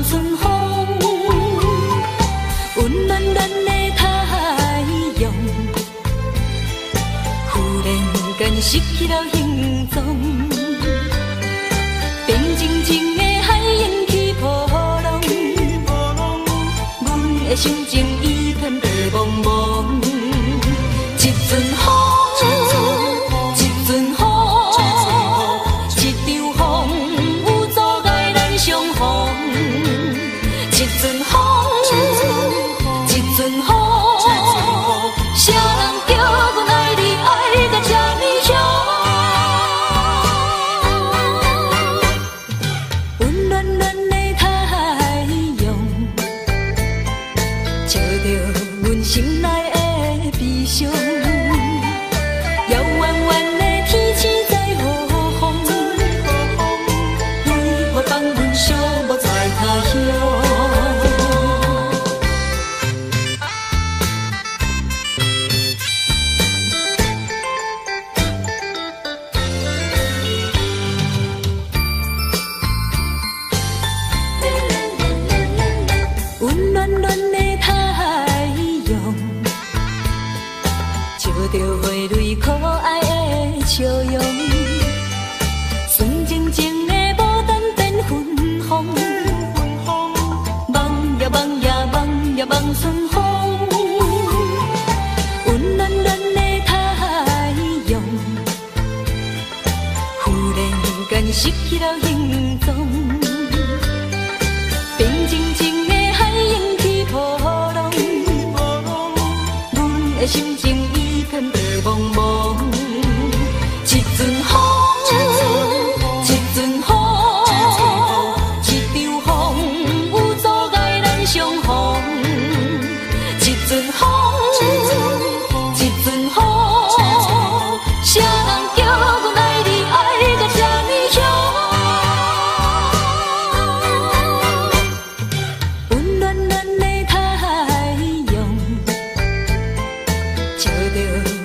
望春風，溫暖暖的太陽，忽然間失去了行蹤，平靜靜的海湧起波浪，阮的心情一片白茫茫，一陣風，一陣風，一場風雨阻礙咱相逢，一陣風，一陣風，啥人叫阮愛你愛甲這呢凶？溫暖暖的太陽，照著阮心內的悲傷。遙遠遠的天星在何方？為何放阮寂寞在他鄉？溫暖暖的太陽，照著花蕊可愛的笑容，純靜靜的牡丹變芬芳，望呀望呀望呀望春風，溫暖暖的太陽，忽然間失去了行蹤。平靜靜的海湧起波浪，阮的心情一片白茫茫。一陣風，一陣風，一場風雨阻礙咱相逢。一陣風，一陣風，啥人叫阮愛你愛甲這呢凶？溫暖暖的太陽，照著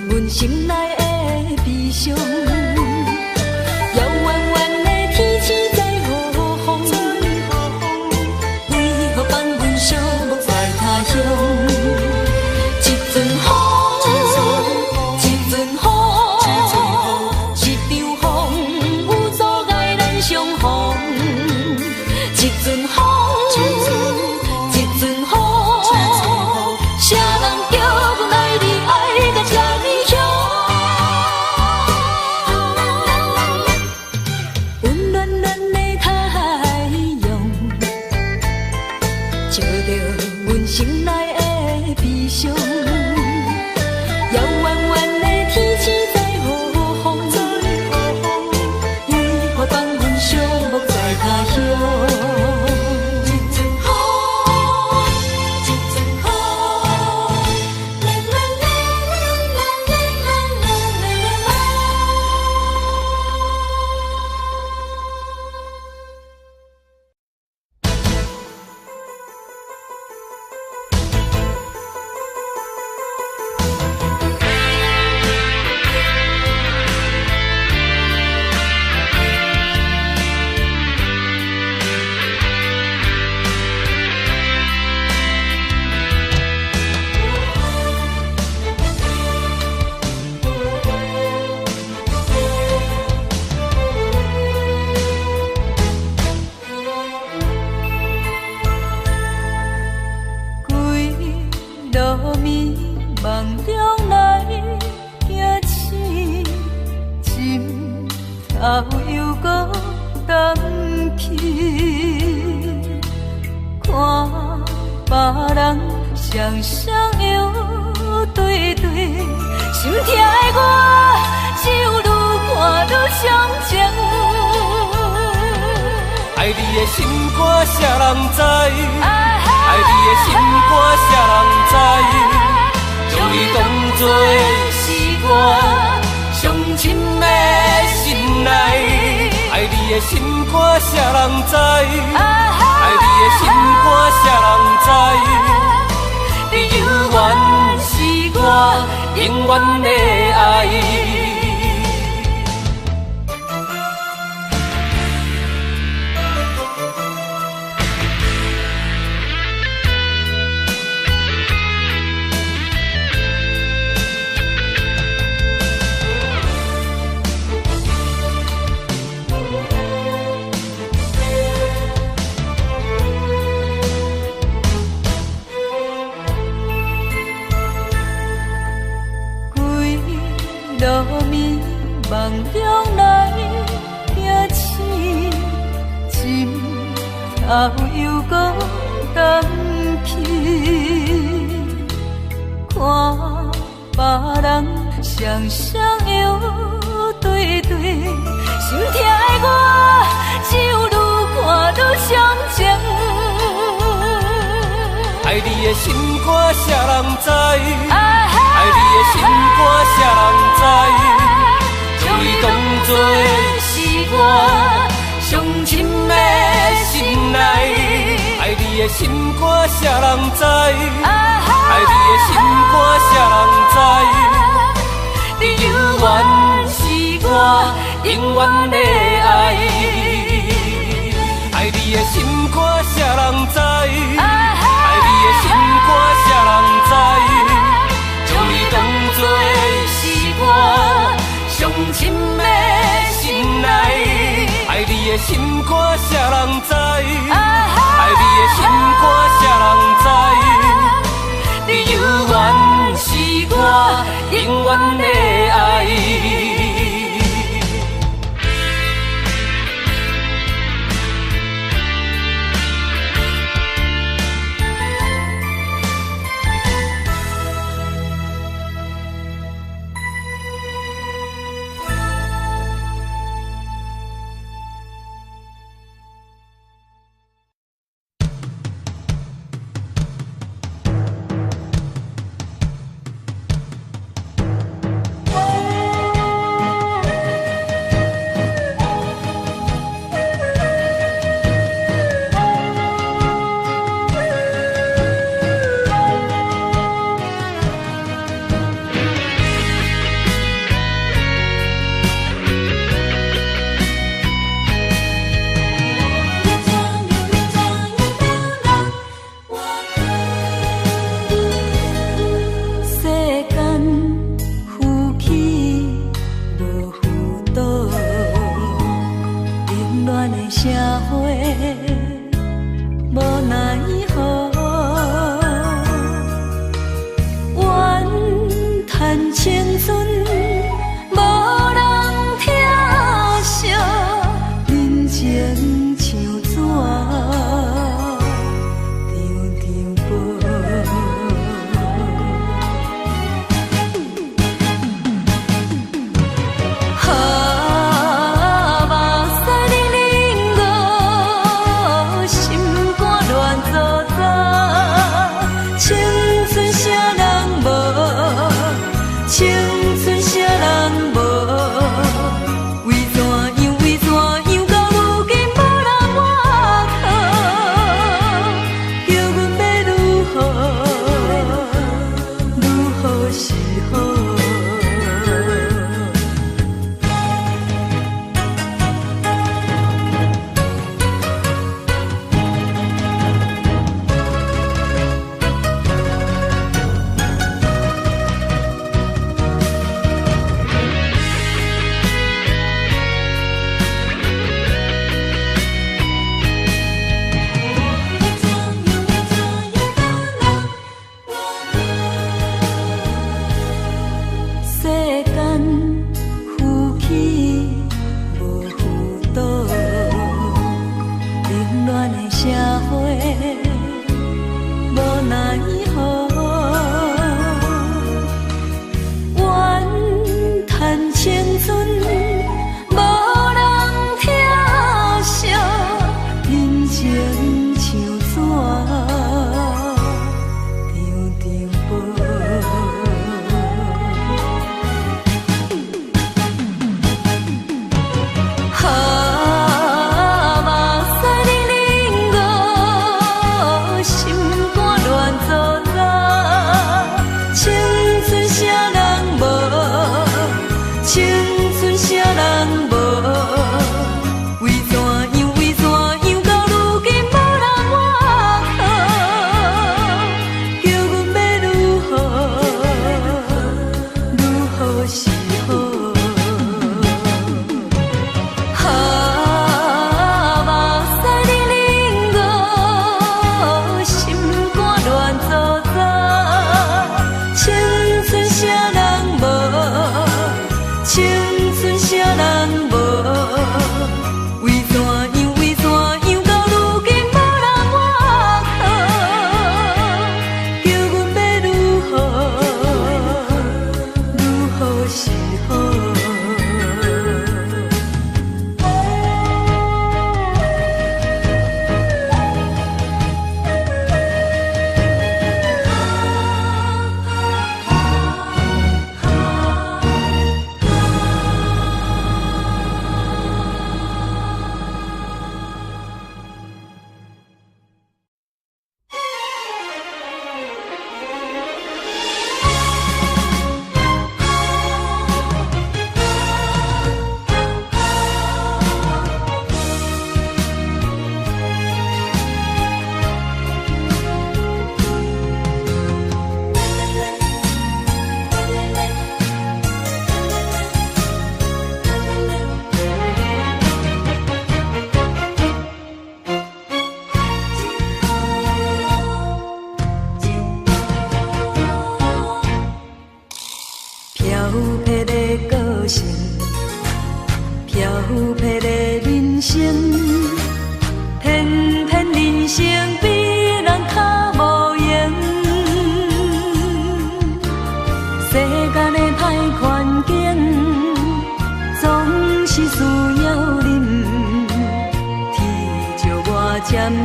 阮心內的悲傷。遙遠遠的天星在何方？為何放阮寂寞在他鄉？一陣風，一陣風，一場風雨阻礙咱相逢。一陣風，一陣風，啥人叫阮愛你愛甲這呢凶？溫暖暖的太陽，照著阮心內的悲傷。遙遠遠的天星在何方？為何放阮寂寞在他鄉？一陣風，一陣風，啦啦啦啦啦啦啦啦。規暝暝夢中來驚醒，枕頭猶閣澹去，看別人雙雙又對對，心疼的我只有愈看愈傷情。愛你的心肝誰人知？愛你的心肝誰人知？將你當作是我上深的心內。愛你的心肝誰人知？愛你的心肝誰人知？你猶原是我永遠的愛。又閣轉去，看別人雙雙又對對，心疼的我只有愈看愈傷情。愛你的心肝誰人知？愛你的心肝誰人知？將你當作是我上深的心內。愛你的心肝誰人知？愛你的心肝誰人知？你猶原是我永遠的愛。愛你的心肝誰人知？愛你的心肝誰人知？將你當作是我上深的心內。愛你的心肝誰人知？愛你的心肝誰人知？你猶原是我永遠的愛。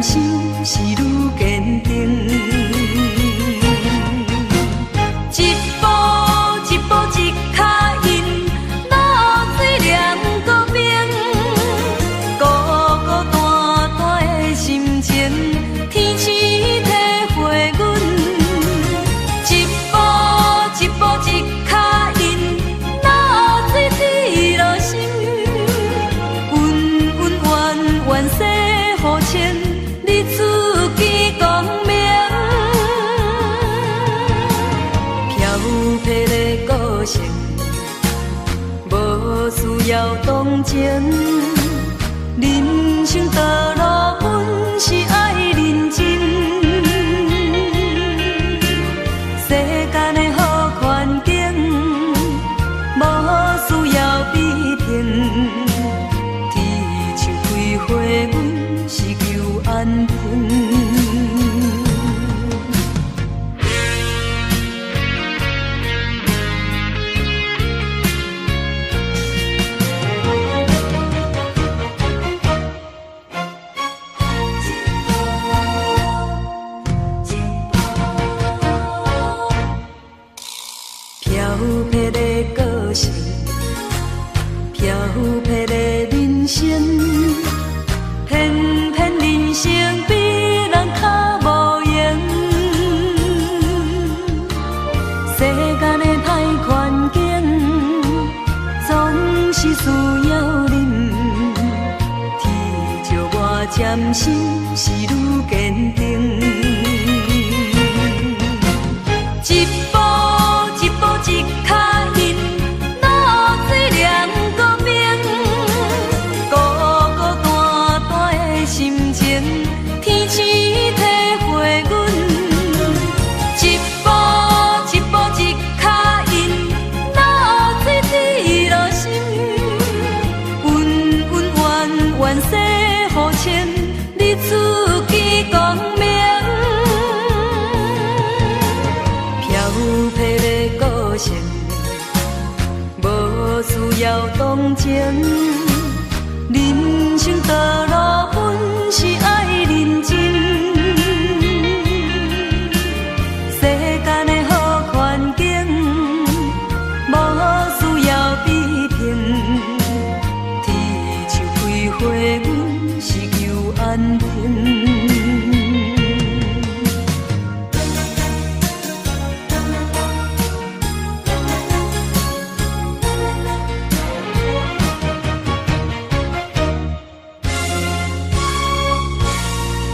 心是愈堅定。一步一步一跤印，露水染過冰，孤孤單單的心情，天星體會阮。一步一步一跤印，露水滴落心，溫溫圓圓洗予清，日出見光明。飄泊的個性，無需要同情。人生道路本是愛認真，世間的好環境，無需要比拼。鐵樹開花，阮是求安平。飄泊的個性，飄泊的人生，偏偏人生比人較無閒。世間的歹環境，總是需要忍。天照我針心是愈堅定。一步一步一跤印，露水染過冰，孤孤單單的心情，天星體會阮。一步一步一跤印，露水滴落心，溫溫圓圓洗予清，日出見光明。飄泊的個性，無需要同情。人生道路本是愛認真，世間的好環境，無需要比拼。鐵樹開花，阮是求安平。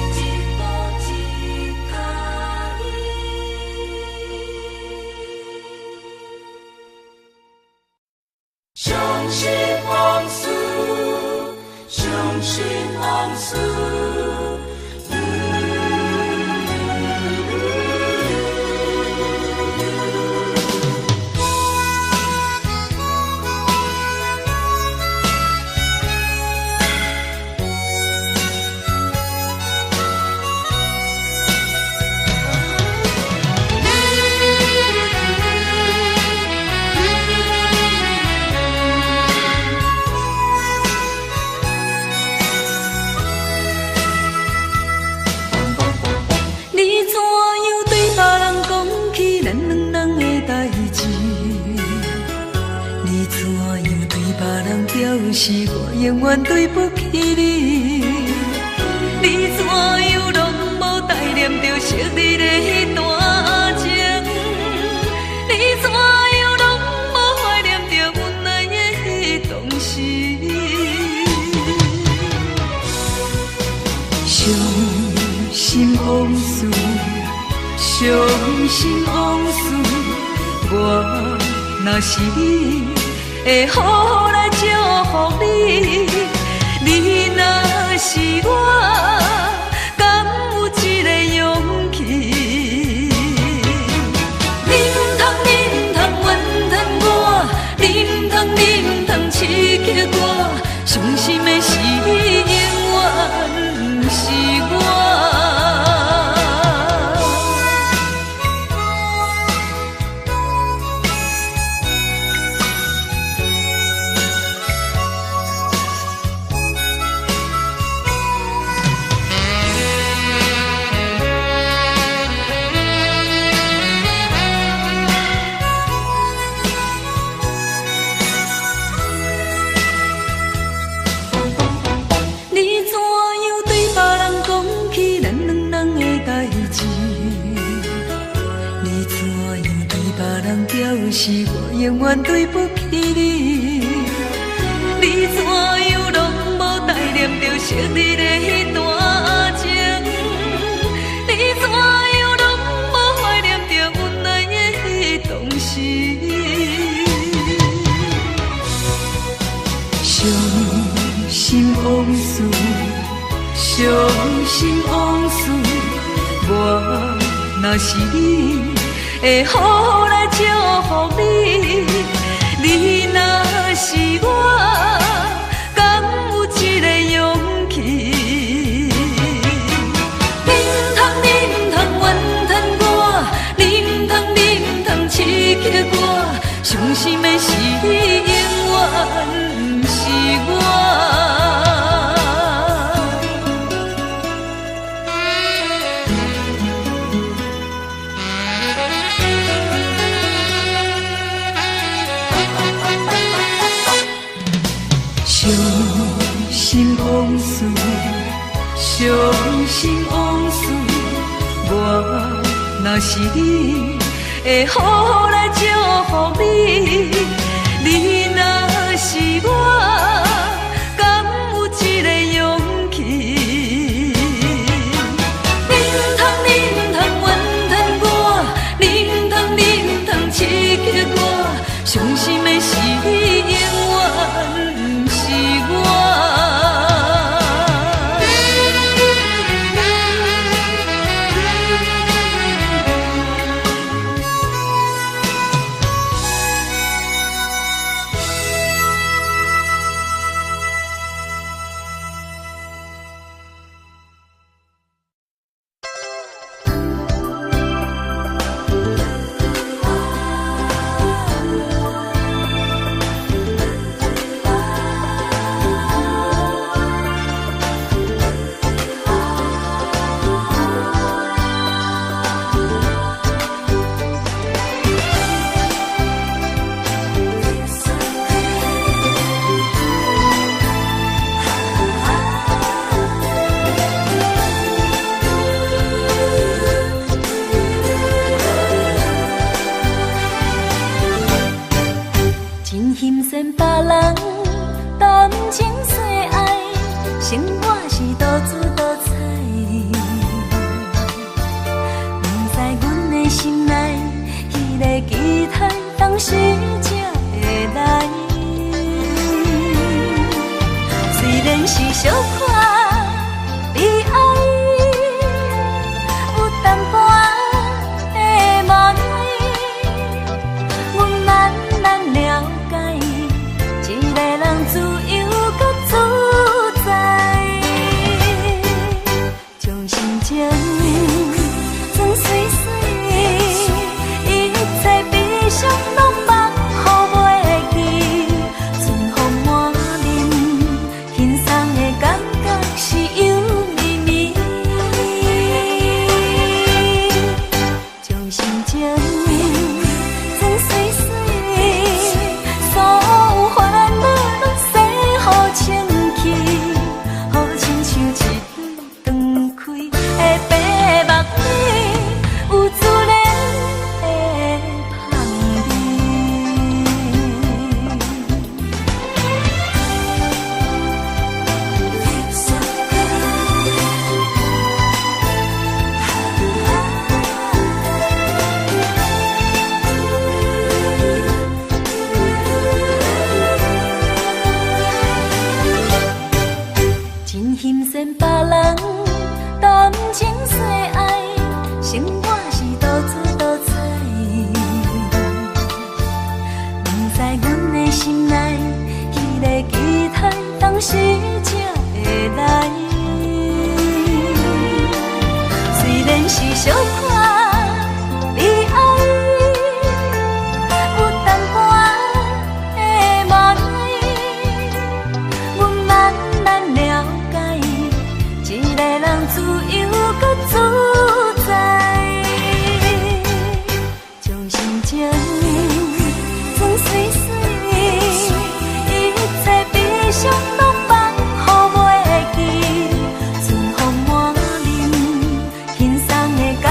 一步一跤印。相信往事，相信往事。你怎樣對別人講起咱兩人的代誌？你怎樣對別人表示我永遠對不起你？你怎樣攏無代念著昔日的彼段情？你怎樣攏無懷念著阮愛的彼當時？傷心往事，傷心往事，我若是你，會好好來祝福你。你若是我，敢有這个勇氣？你毋通，你毋通怨嘆我，你毋通，你毋通刺激我，傷心的是你，永遠毋是我。志。你怎樣對別人表示，我永遠對不起你？你怎樣攏無代念著昔日的彼段情？你怎樣攏無懷念著阮愛的彼當時？傷心往事，傷心往事，我若是你，會好好來祝福你。你若是我，敢有這个勇氣？你毋通，你毋通怨嘆我，你毋通，你毋通刺激我，傷心的是你，永遠毋是我。傷心往事，傷心往事，我若是你，會好好來祝福你。你若是我，敢有這个勇氣？你毋通，你毋通怨嘆我，你毋通，你毋通刺激我，傷心的是你，永遠毋是我。真欣羡別人談情說愛，生活是多姿多彩。不知阮的心內，彼个期待當時才會來。雖然是小可悲哀，有淡薄仔的無奈，阮慢慢了解，一个人自由閣自在，將心情裝媠媠，一切悲傷攏放予袂記，春風滿面，輕鬆的感覺是有咪咪。將心情裝媠媠，所有煩惱攏洗予清氣，好親像一對斷開的白目暝，有自然的香味。真欣羡別人談情說愛，生活是多姿多彩。不知阮的心內，彼个期待當時才會來。雖然是小可悲哀，有淡薄仔的無奈，阮慢慢了解，一个人自由閣自在，將心情裝媠媠，一切悲傷攏放予袂記，春風滿面，輕鬆的感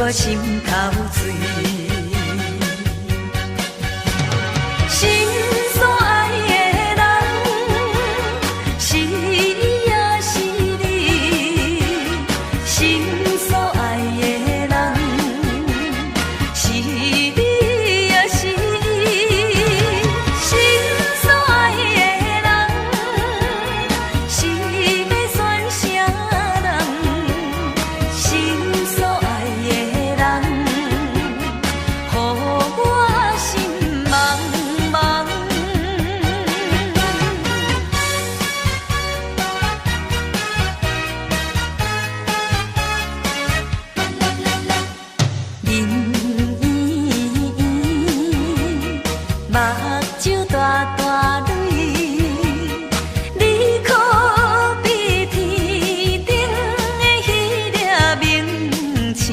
我心頭水。心所愛的人，是伊也是你。心所愛的人，是你也是伊。心所愛的人，是欲選啥人？心所愛的人，予我心茫茫。面圆圆，目睭大大蕊，你可比天頂的彼粒明星，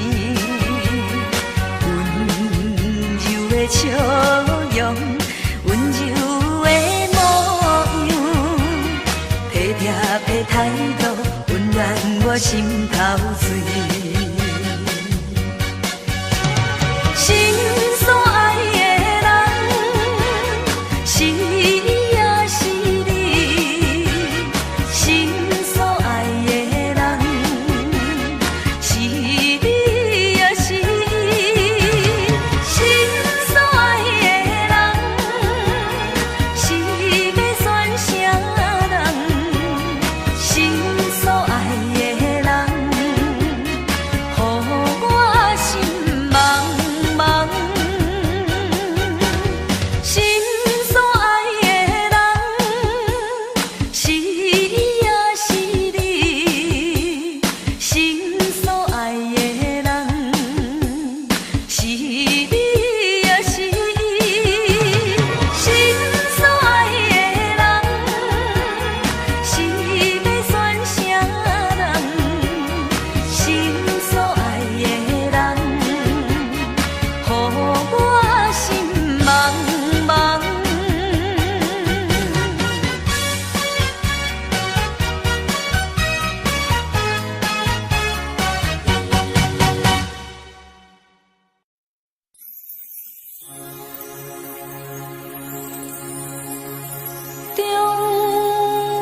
溫柔的笑容，溫柔的模樣，體貼的態度，溫暖我心頭水。心所愛的人，是伊也是你。心所愛的人，是你也是伊。心所愛的人，是欲選啥人？心所愛的人，予我心茫茫。心所愛的人，是伊也是你。心所愛的人，是你也是伊。心所愛的人，是欲選啥人？心所愛的人，予我心茫茫。中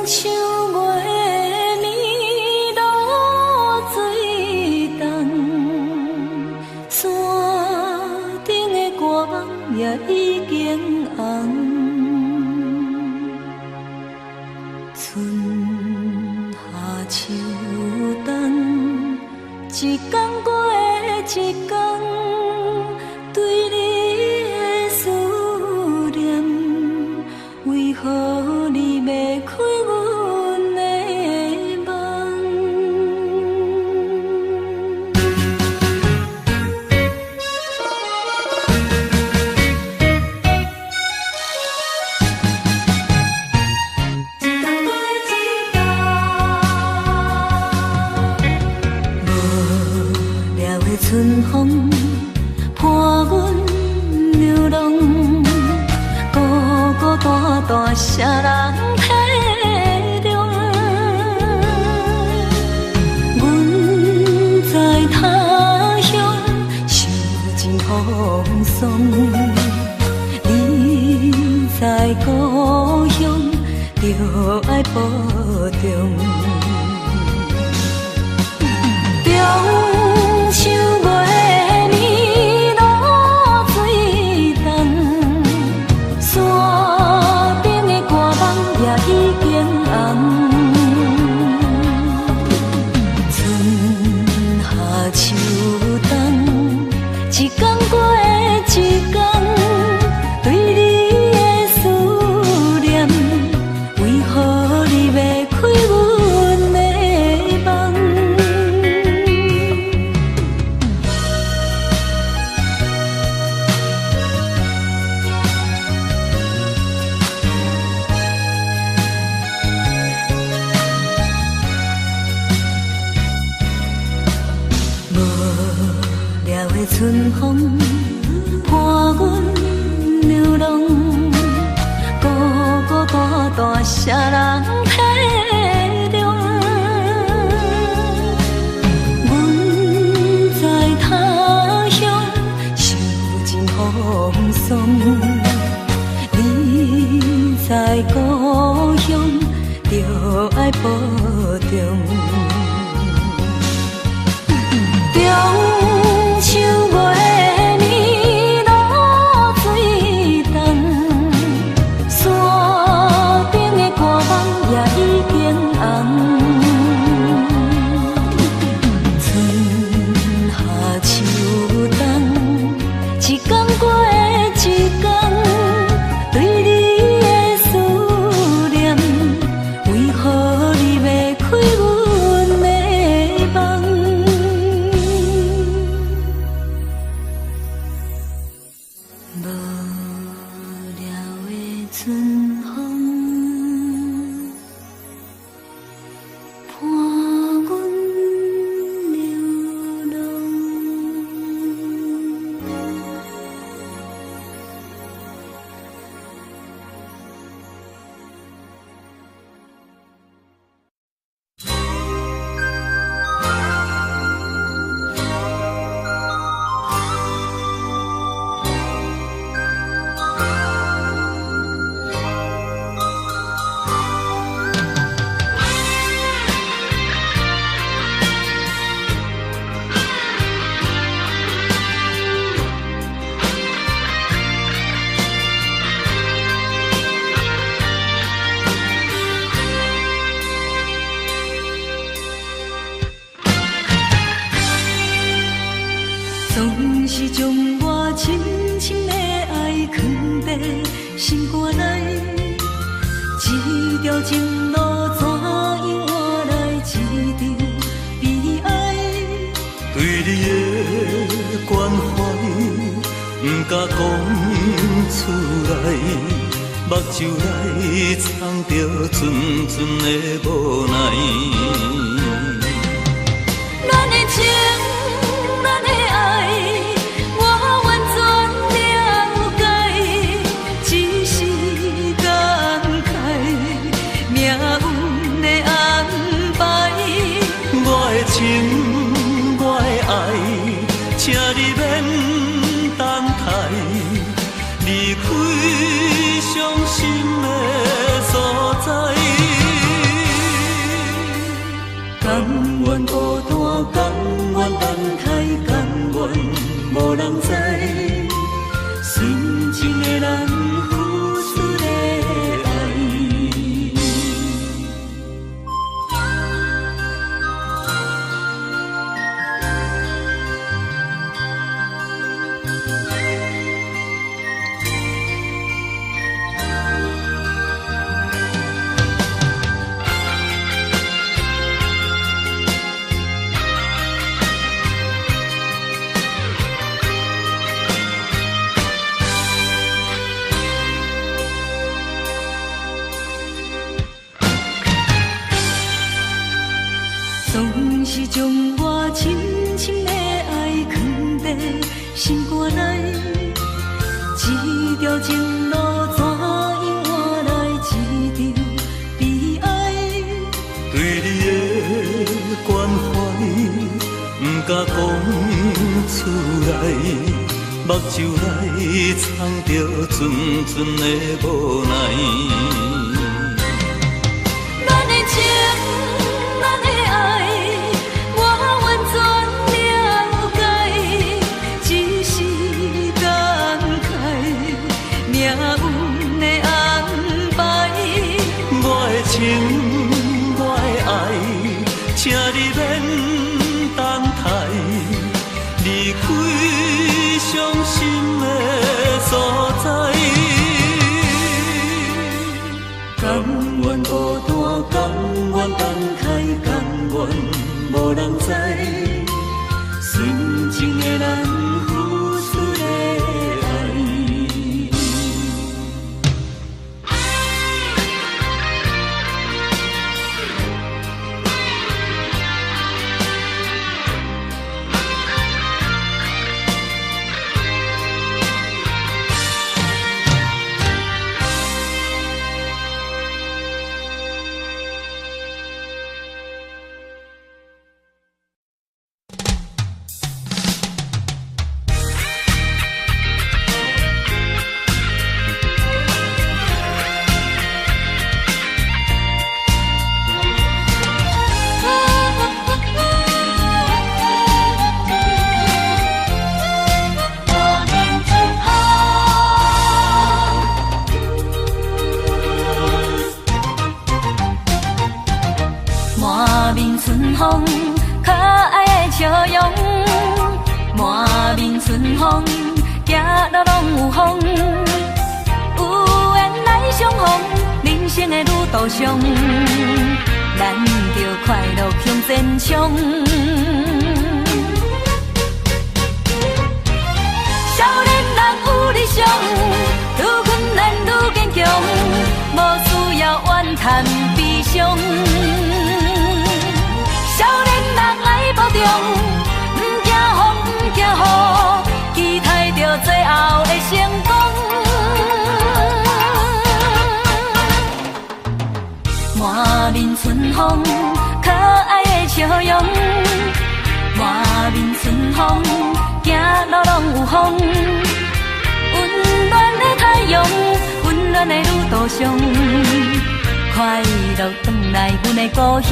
秋月暝露水重，山頂的歌夢也已經紅。春夏秋冬，一工過一工，對你的思念，為何你袂開阮的夢？一冬過一冬，無聊的春風伴阮流浪，孤孤單單誰人體諒？阮在他鄉受盡風霜，你在故鄉著愛保重。中秋月暝露水重，山頂的歌夢也已經紅。春夏秋冬，一工過一工，對你的思念，為何你袂開阮的夢？無聊的春風伴阮流浪，孤孤單單誰人體諒？阮在他鄉總是將我深深的愛囥佇心肝內，這條情路怎樣換來這場悲哀？對你的關懷，毋敢講出來，目睭內藏著陣陣的無奈。咱的情，咱的愛，我完全了解，只是感慨命運的安排。我的情，我的愛，請你免等待，離開傷心的所在。甘願孤單，甘願等待，甘願無人知，純情的人付出的愛。總是將我深深的愛囥佇心肝內，這條情路怎樣換來這場悲哀？對你的關懷，毋敢講出來，目睭內藏著陣陣的無奈。咱的情，咱的愛，我完全了解，只是感慨命運的安排。我的情，我的愛，請你免等待，離開傷心的所在。甘願孤單，甘願等待，甘願無人知，純情的人付出的愛。滿面春風，滿面春風，可愛的笑容。滿面春風，行路攏有風。有緣來相逢，人生的旅途上，咱著快樂向前衝。少年人有理想，愈困難愈堅強，無需要怨嘆悲傷。少年人愛保重，毋驚風，毋驚雨，期待著最後的成功。滿面春風，可愛的笑容。滿面春風，行路攏有風。溫暖的太陽，溫暖的旅途上，快樂轉來阮的故鄉。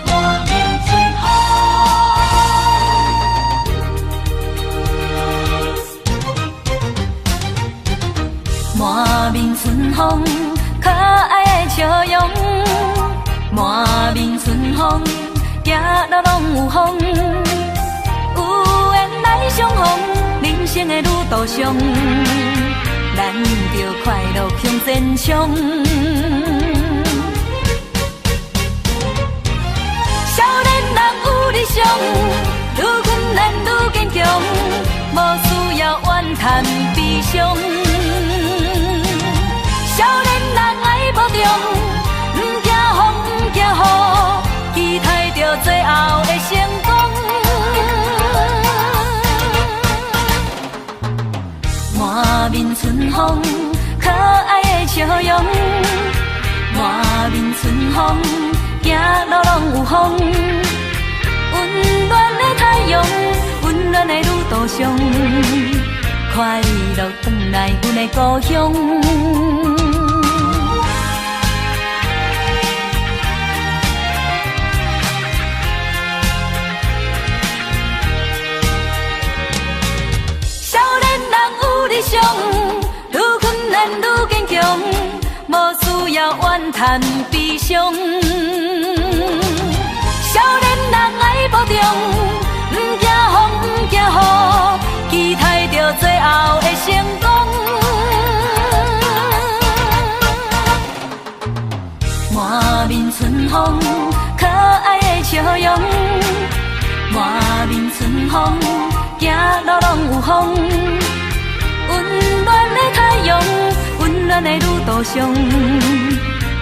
滿風，行路攏有風。有緣來相逢，人生的旅途上，咱著快樂向前衝。少年人有理想，愈困難愈堅強，無需要怨嘆悲傷。少年人愛保重，毋驚風，毋驚雨，期待著最後的成功。滿面春風，可愛的笑容，滿面春風，行路攏有風。溫暖的太陽，溫暖的旅途上，快樂轉來阮的故鄉。少年人有理想，愈困難愈堅強，無需要怨嘆悲傷。少年人愛保重，毋驚風，毋驚雨，期待著最後的成功。滿面春風，可愛的笑容，滿面春風，行路攏有風。溫暖的太陽，溫暖的旅途上，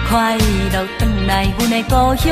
快樂轉來阮的故鄉。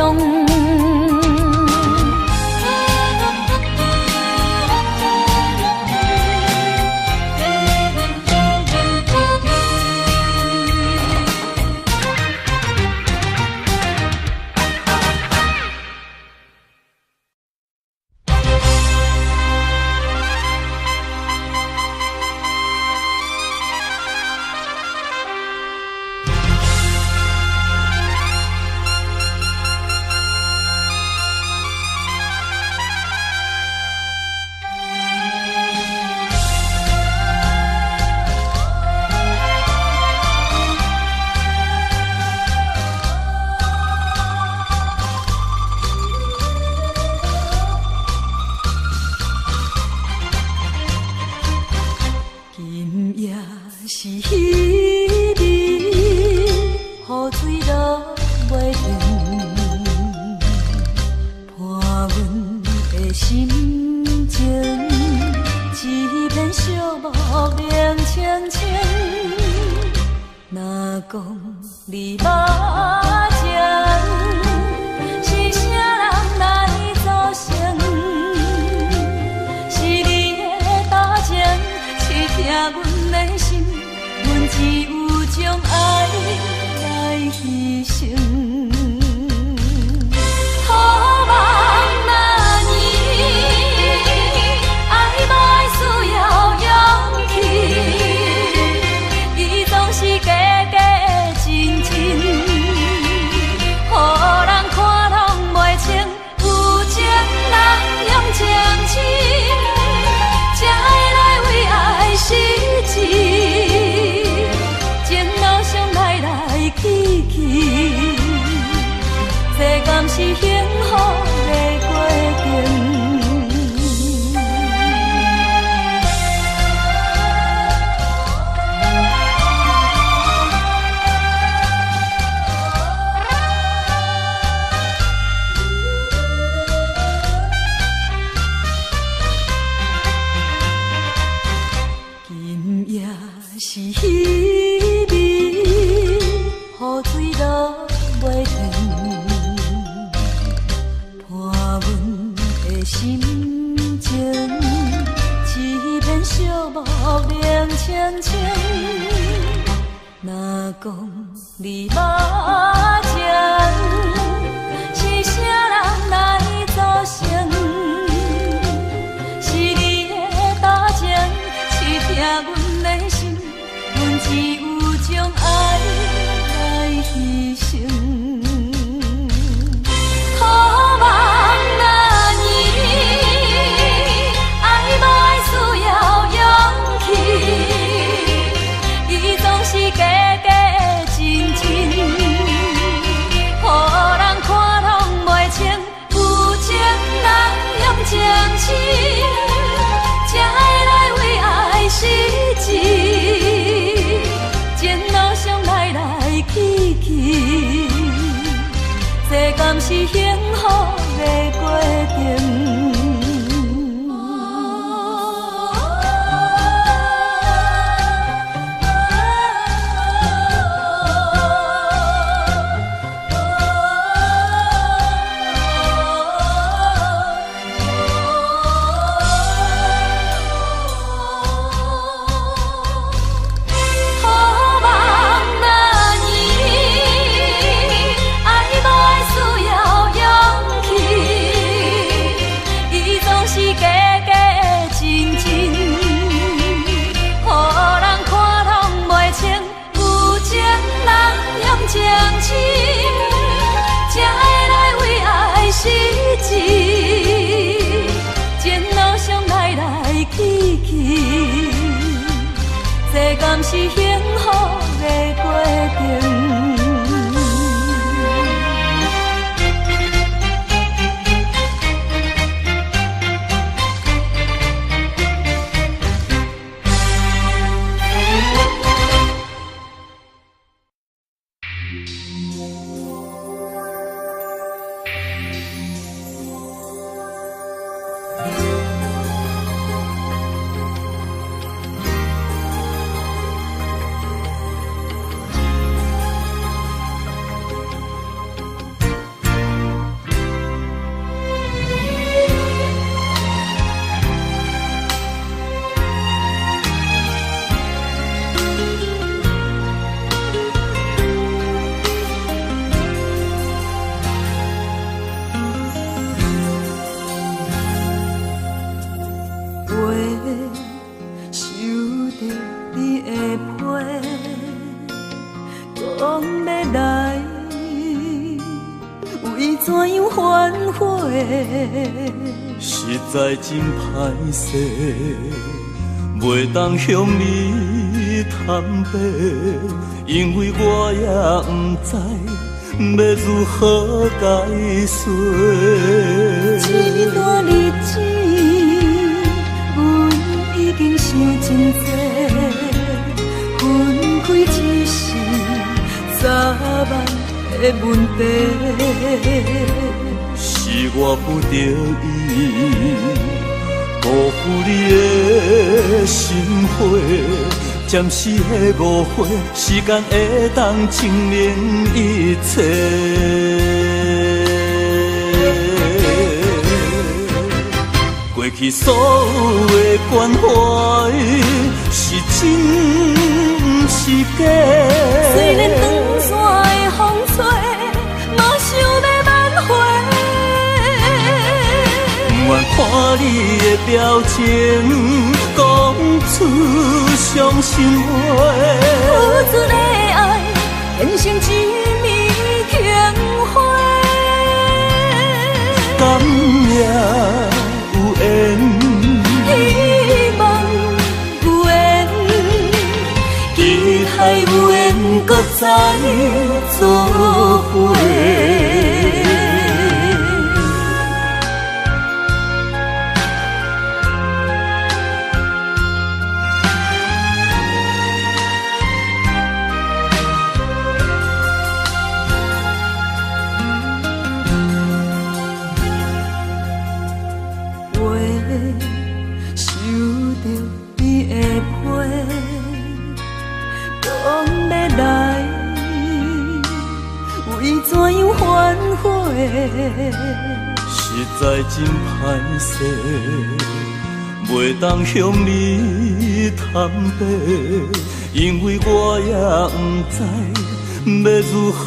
相亲，才會來為愛失志。前路上來來去去，這敢是幸福的過程？好夢若暝，愛無愛需要勇氣，伊總是假假真真，予人看攏袂清。有情人向情深，才會來為愛失志。前路上來來去去，這敢是幸福的過程？話收著你的批，講欲來，為怎樣反悔？實在真歹勢，袂當向你坦白，因為我也毋知欲如何解說。這段日子，阮已經想真濟，分開只是早晚的問題。是我不得已，辜負你的心花，暫時的誤會，時間會當證明一切。過去所有的關懷，是真毋是假。雖然斷線的風吹，嘛想欲挽回。不願看你的表情，講出傷心話。付出的愛變成一暝情花。感謝有緣，希望有緣，期待有緣閣再做伙。話收著你的批，講欲來，為怎樣反悔？實在真歹勢，袂當向你坦白，因為我也毋知欲如何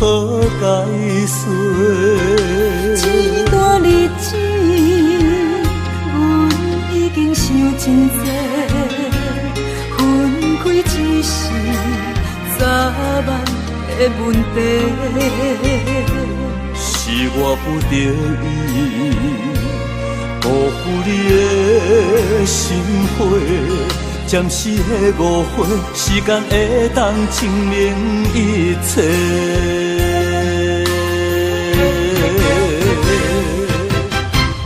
解說。這段日子，阮已經想真濟，分開只是早晚的問題。是我不得已，辜負你的心花，暫時的誤會，時間會當證明一切。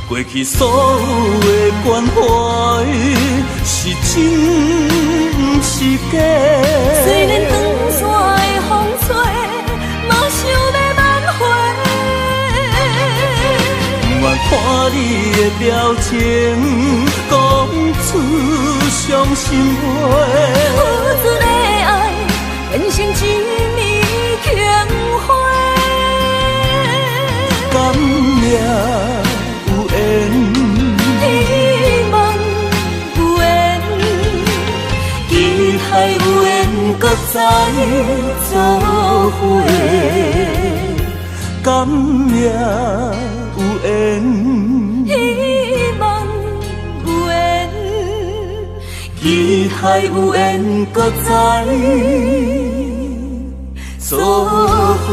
過去去所有的關懷，是真毋是假？雖然長線的風吹，嘛想欲挽回。不願看你的表情，講出傷心話。付出的愛變成一暝情花。敢也有緣，希望有緣，期待有緣閣再做伙。敢也有緣，希望有緣，期待有緣閣再做伙。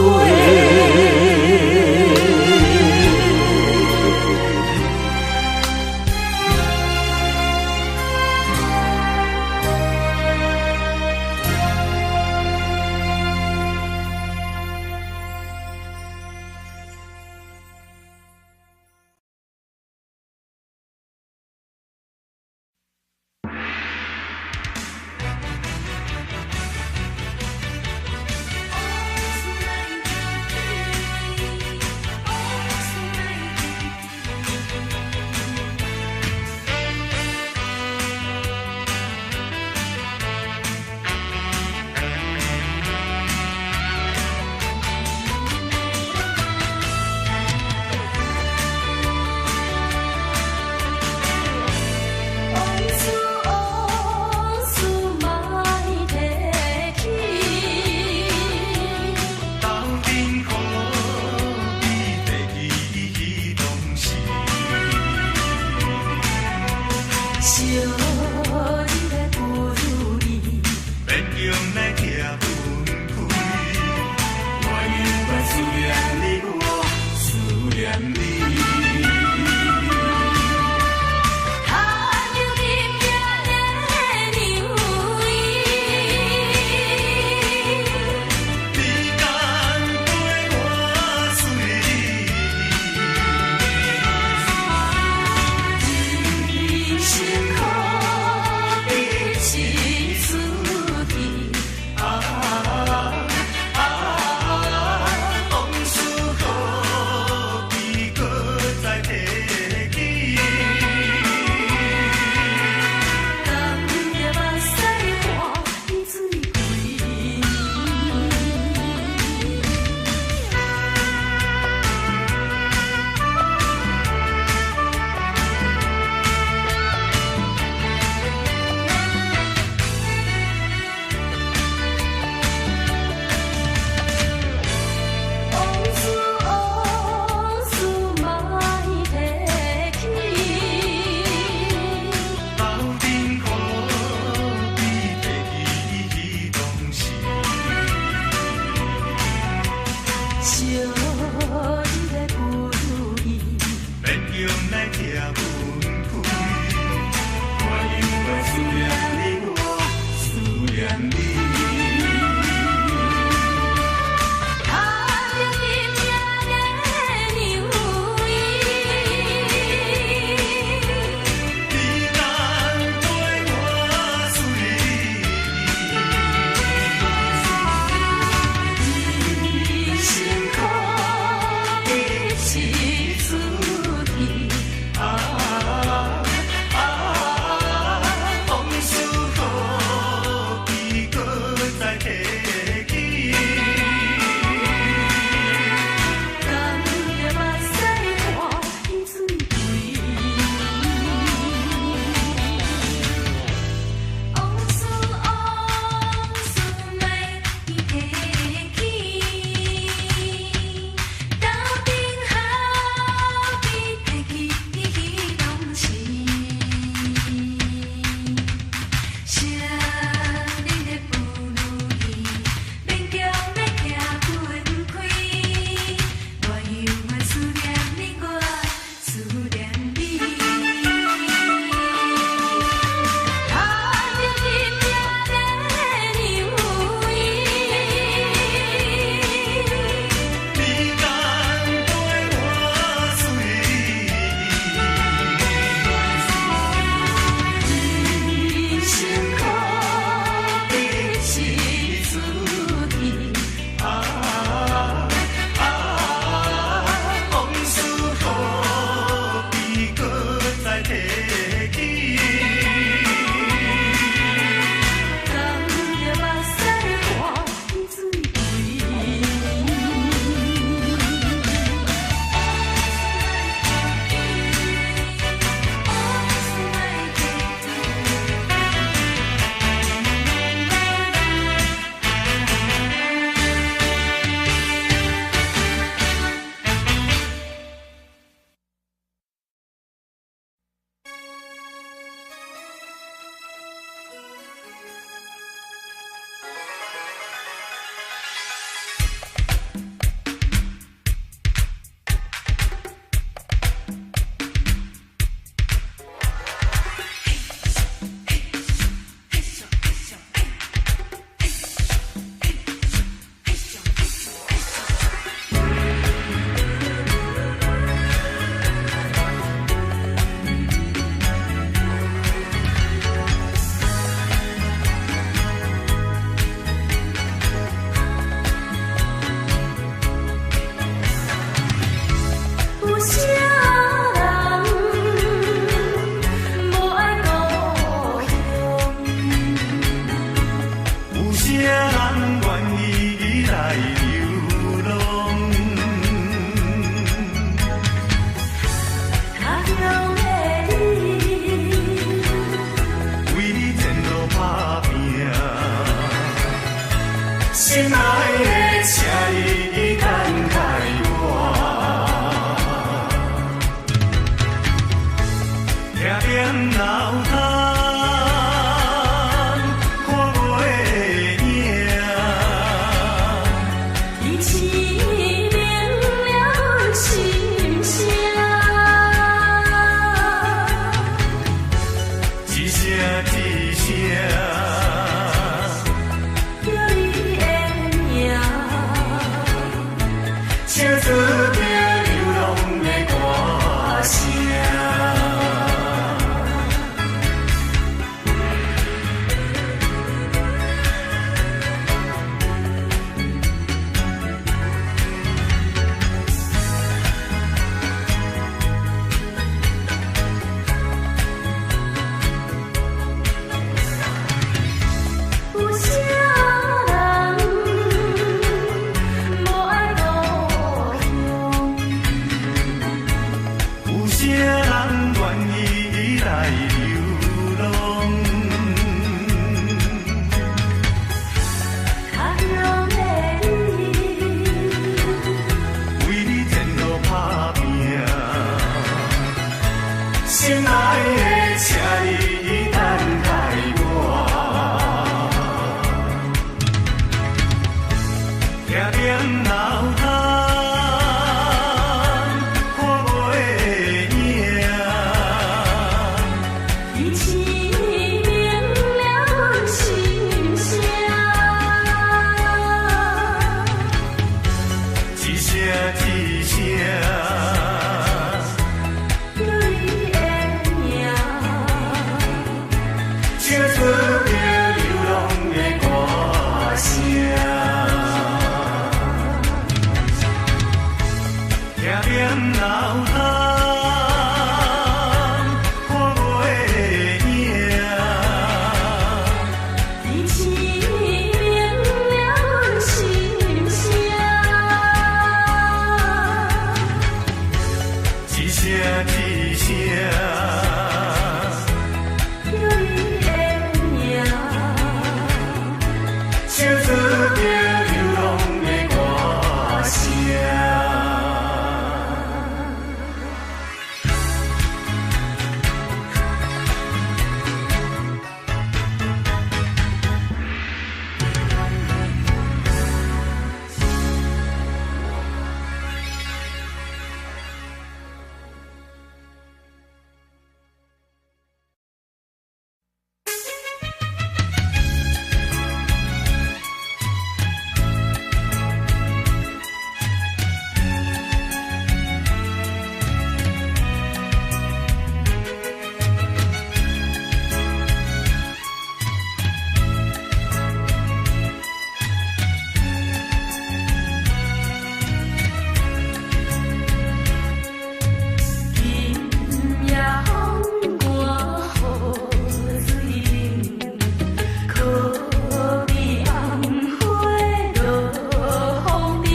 啊。心愛的，請你等待我。聽見老頭看袂影，天星明了阮心聲。一聲一聲，叫你的名，唱出著流浪的歌聲。有啥人無愛故鄉？有啥人願意來流浪？他鄉的你，為你前路打拼。心愛的，請你等待我。聽見老頭看袂影，天星明了阮心聲。一聲一聲，叫你的名，唱出著流浪的歌聲。聽見老頭看袂影，天星明了阮心聲。一聲一聲，叫你的名，唱出著流浪的歌聲。今夜風寒雨水冷，可比紅花落風塵。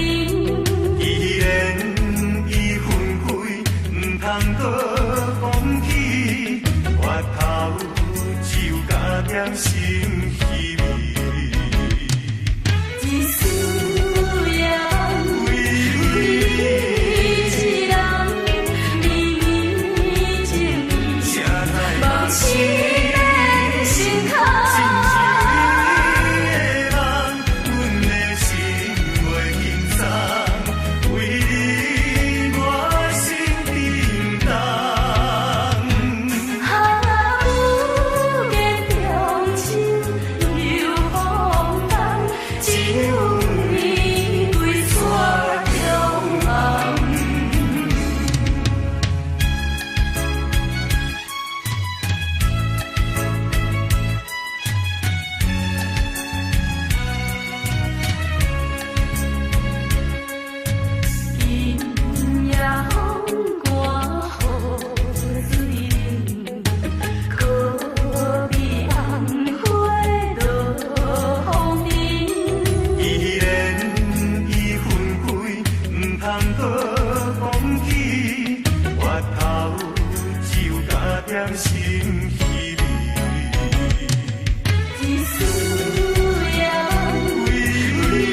依然已分開，毋通閣講起，回頭只有加添心稀微。一絲緣，為為一人，綿綿情意，誰在夢醒的心坎。親像你的夢，阮的心袂輕鬆，為你我心叮當。哈不見中秋又風冬，只有玫瑰雪中紅。今夜風寒雨水冷，可比紅花落風塵。依然已分開，毋通閣講起，回頭只有加添心稀微。一絲緣，為為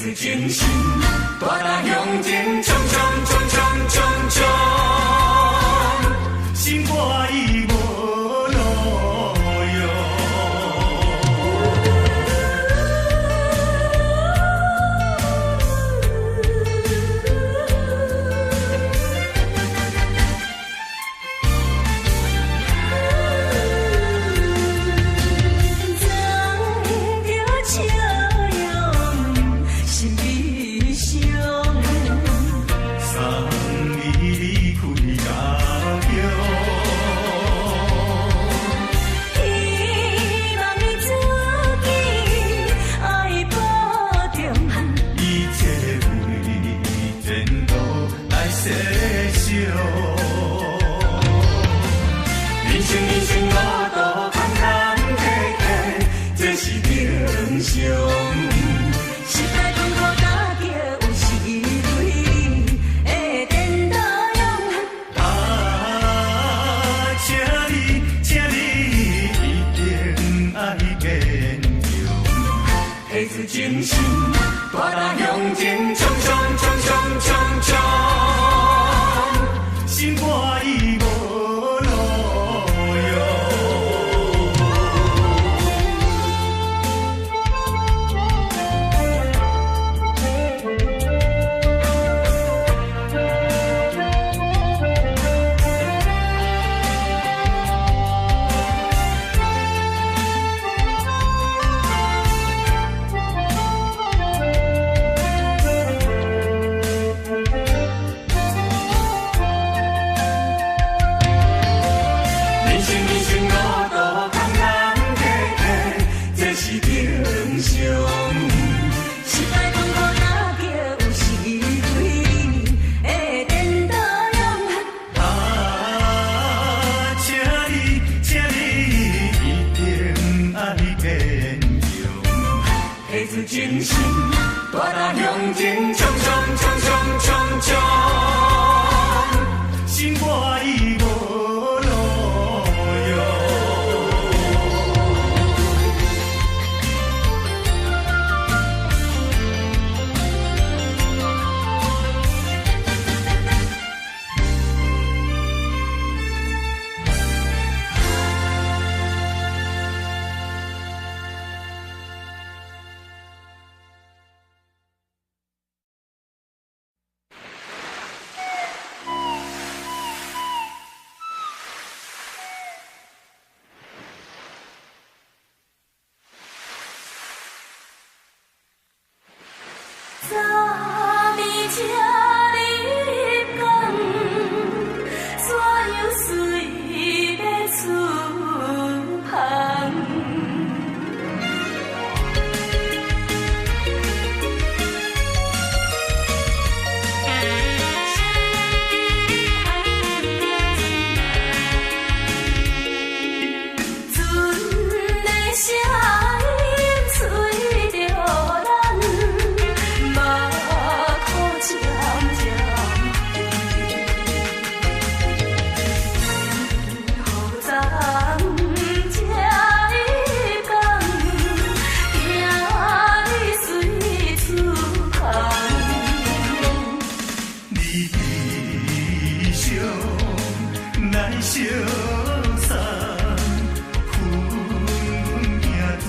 出精神，大力向前冲冲冲冲冲冲，心肝已无路用。藏著笑容，是悲傷。送你離開家鄉。希望你自己愛保重。一切為前途來設想。人生人生路途坎坎坷坷，這是平常。失敗痛苦打擊有時對你會顛倒用。啊，請你，請你一定愛堅強，提出精神，大力向前衝衝衝衝衝衝，心肝已無路用。人生人生路途坎坎坷坷，這是平常。失敗痛苦打擊有時對你會顛倒用。啊，請你，請你一定愛堅強，提出精神，大力向前衝衝衝衝衝衝，心肝已無路用。早暝这入工，怎樣隨欲出芳？船的聲音随著咱，目眶渐渐雨昨这入工，今日随出芳。你悲傷來相送，分行船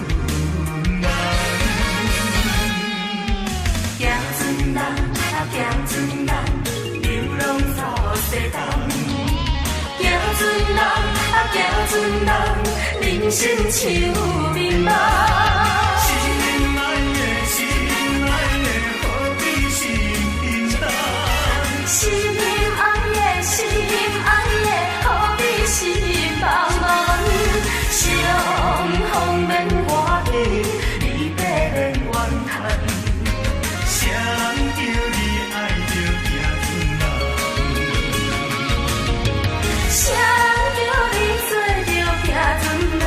人。行船人啊，行船人，流浪走西东。行船人啊，行船人，人生像迷茫。心愛的，心愛的，何必心沉重？心愛的，心愛的，何必心茫茫？相逢免歡喜，離別免怨嘆。誰人叫你愛著行船人？誰人叫你做著行船人？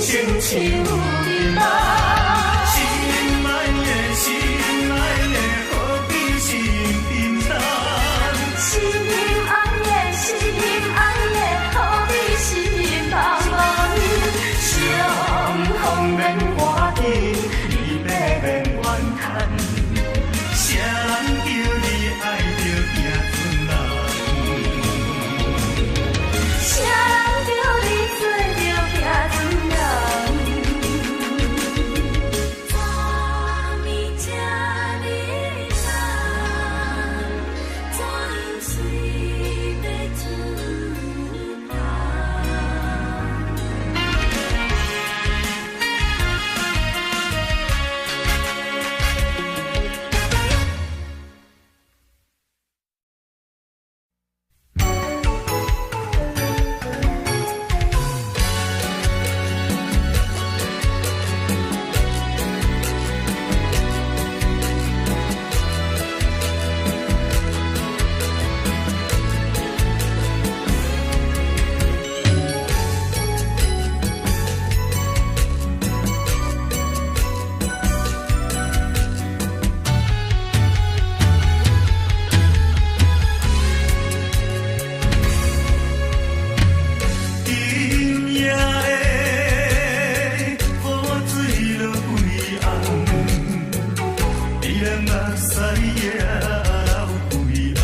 生像眠梦。心爱的，心爱的，何必心沉重？心爱的，心爱的，何必心茫茫？相逢免欢喜，离别免怨叹。啥人叫你爱著行船人？啥人叫你做著行船人？昨暝这呢晚，怎样随欲出发？今夜的雨水落几红，你人目屎也流几红。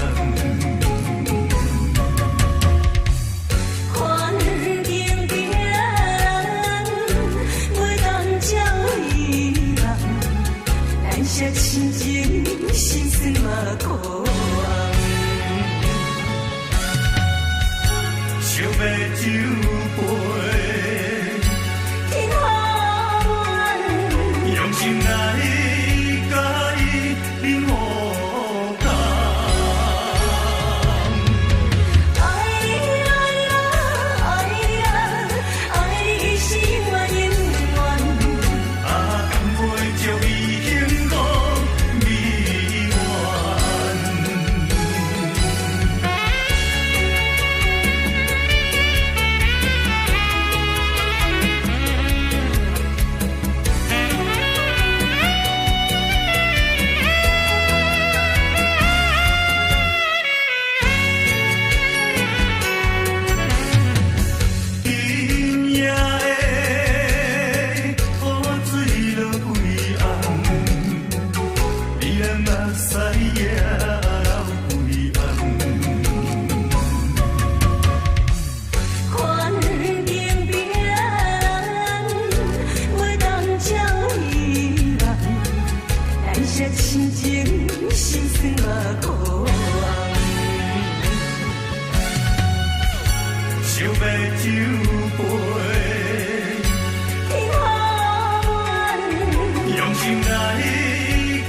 环境变，袂当将遗忘，难舍亲情，心酸嘛苦红。想欲酒杯，天雨用心来佮伊饮予干。爱你爱啊爱你啊，爱你是我永远。啊，干杯祝伊幸福美满。今夜的雨水落几红，你的目屎也流几红。环境变，袂当将遗忘，难舍亲情，心酸嘛苦红。想欲酒杯，天雨用心来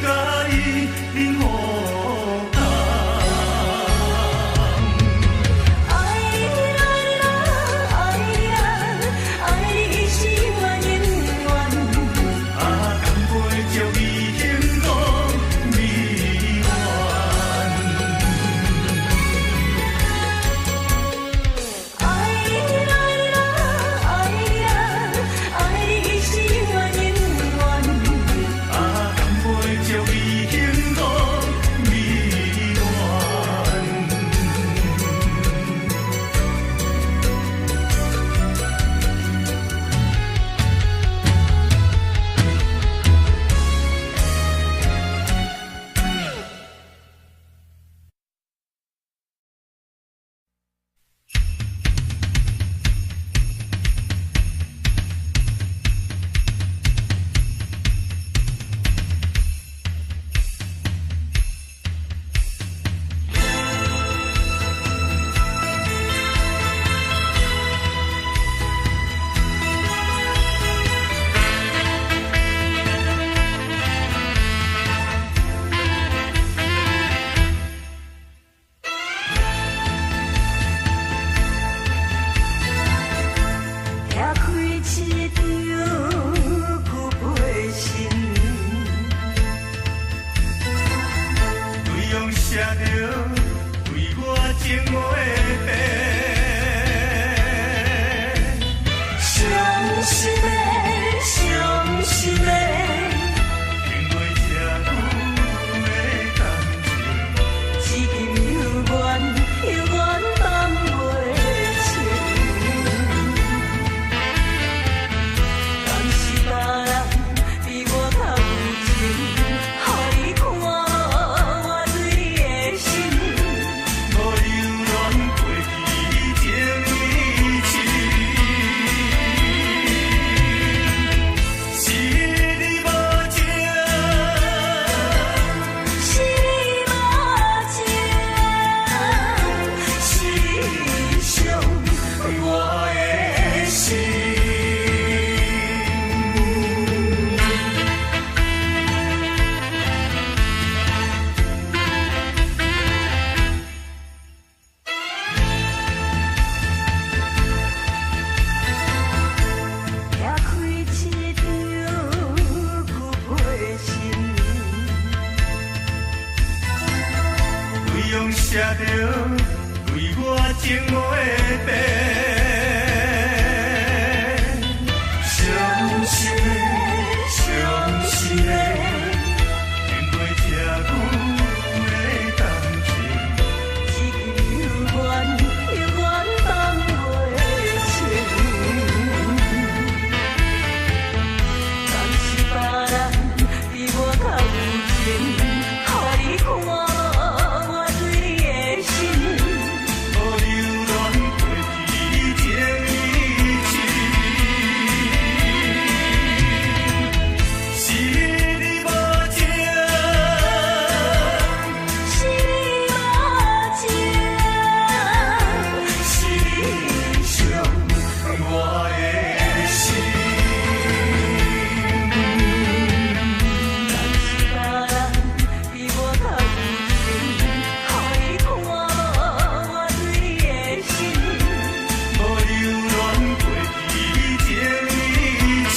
佮伊饮予干。爱你爱啊爱你啊，爱你是我永远。啊，干杯祝伊幸福美满。爱你爱啊爱你啊，爱你是我永远。啊，干杯祝伊幸福美满。拆开一张旧被信，对用写着对我情话白。伤心的。用寫著對我情無會變。傷心的，傷心的，經過這久的感情，這句永遠永遠放袂清。敢是別人比我較有情，予你看無我對你的心。無留戀過去情已深，是你無情，是你無情，是你傷我的心。敢是別人比我較有情，予你看無我對你的心。無留戀過去情已深，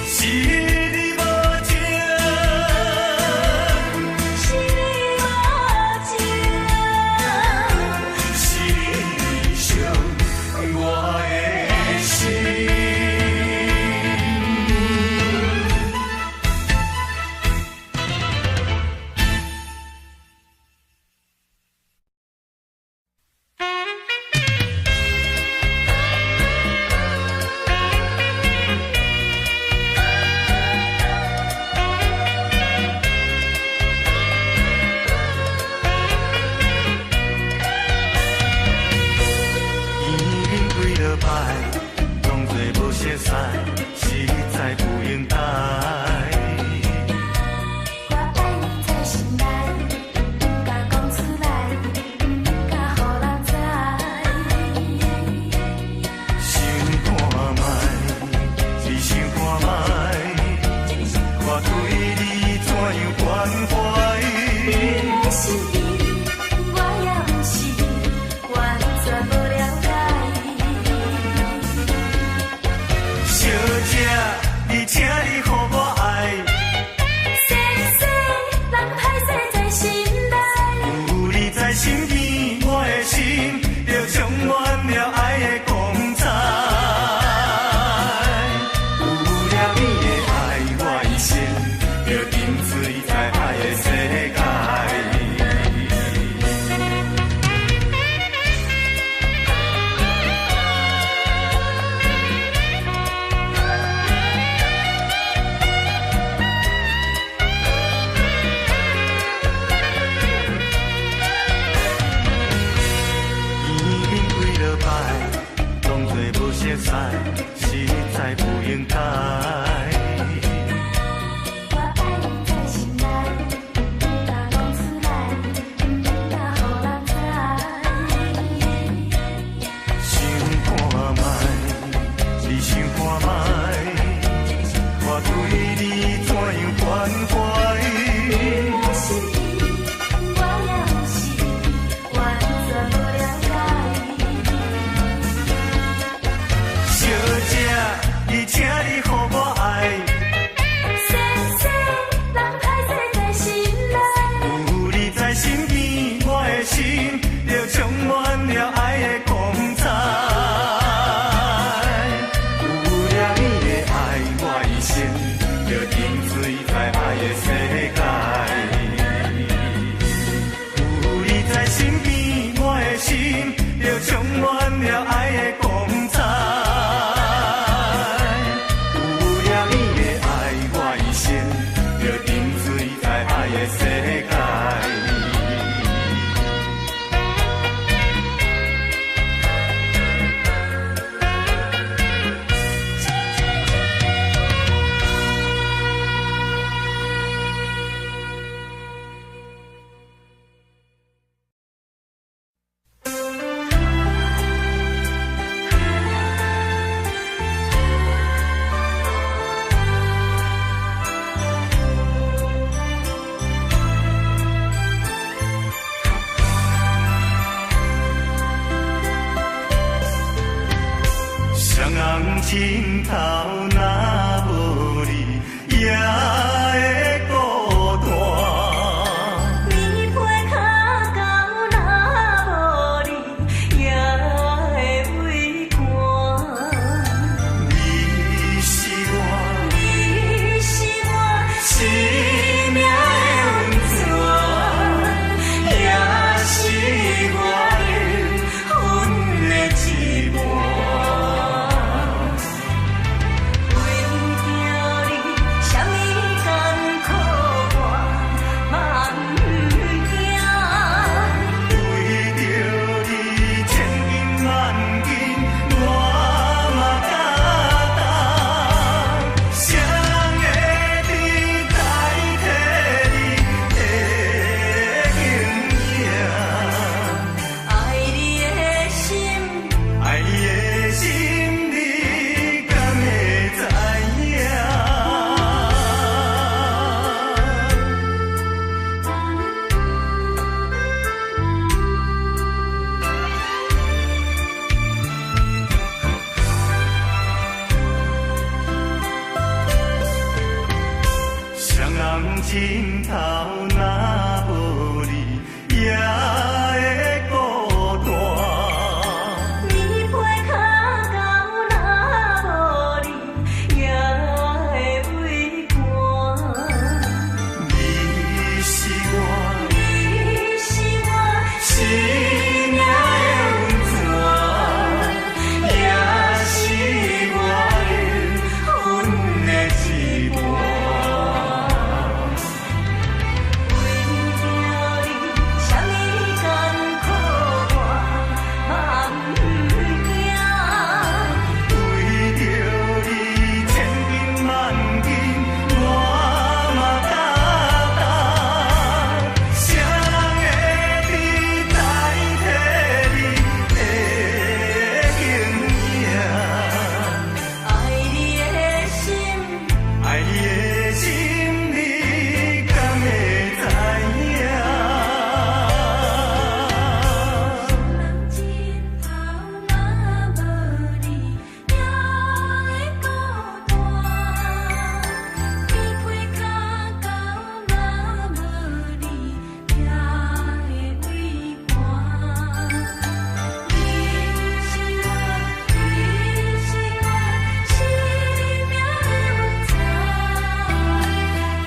是你無情，是你無情，是你傷我的心。见面幾落擺，當作無熟似，實在不應該。我愛你在心內，毋敢講出來，毋敢予人知。想看覓，你想看覓，我對你怎樣關懷？你的心意，我也毋是完全無了解。小姐，你請你予我愛，世世人歹勢在心內，有你在身邊，我的心就充滿了愛的光彩。有了你的愛，我一生就沉醉在愛的世界。見面幾落擺，當作無熟似，實在不應該。我愛你在心內，毋敢講出來，毋敢予人知。想看覓，你想看覓，我對你怎樣關懷？你的心意，我也毋是完全無了解。小姐，你請你予我愛，世世人歹勢在心內，有你在身邊，我的心就充滿了愛的光彩。有了你的愛，我一生就沉醉在愛的世界。有你在身邊，我的心就充滿了愛的光彩。有了你的愛，我一生就沉醉在愛的世界。人尽头若無你，也會孤單。棉被跤厚若無你，也會畏寒。你是我，你是我生命的温泉，也是我靈魂的一半。為著你，啥物艱苦我嘛毋驚。為著你，千金萬金我嘛擔當。誰人會知代替你的形影？愛你的心，愛你的心，你敢會知影？人盡頭若無你，也會孤單。棉被跤厚若無你，也會畏寒。你是我，你是我生命的溫泉，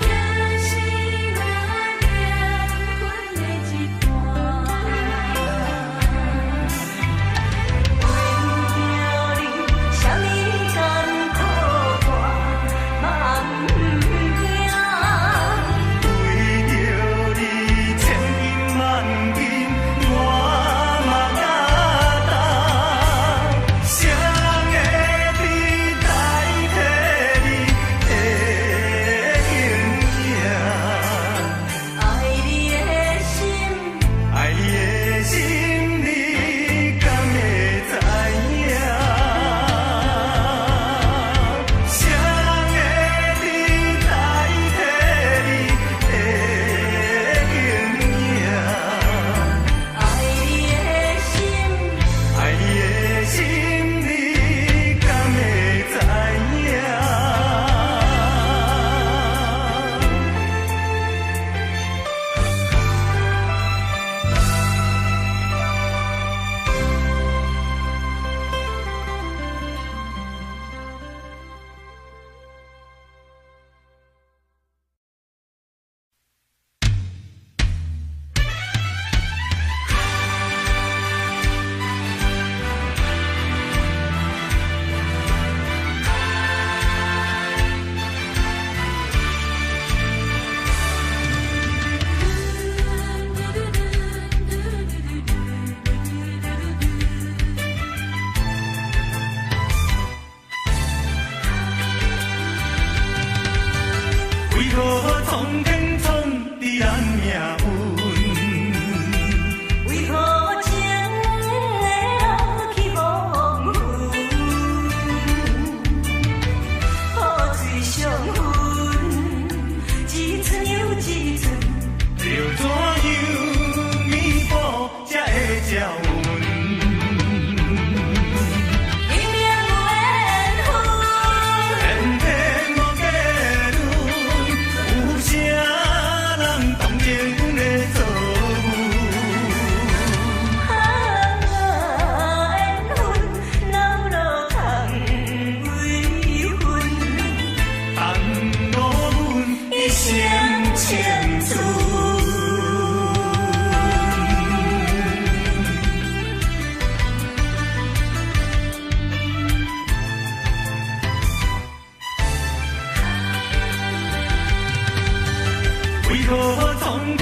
也是我靈魂的一半。為著你，啥物艱苦我嘛毋驚。為著你，千金萬金我嘛擔當。誰人會知代替你的形影？愛你的心，愛你的心，你敢會知影？誰人會知代替你的形影？愛你的心，愛你的心，你敢會知影？為何蒼天創治咱命運？為何情會老去黃昏？雨水相分，一寸又一寸。要怎樣彌補才會照阮？明明有緣分，偏偏無結論，有啥人同情阮的遭遇？啊，緣分老路通為分，耽誤阮一生青春。為何蒼天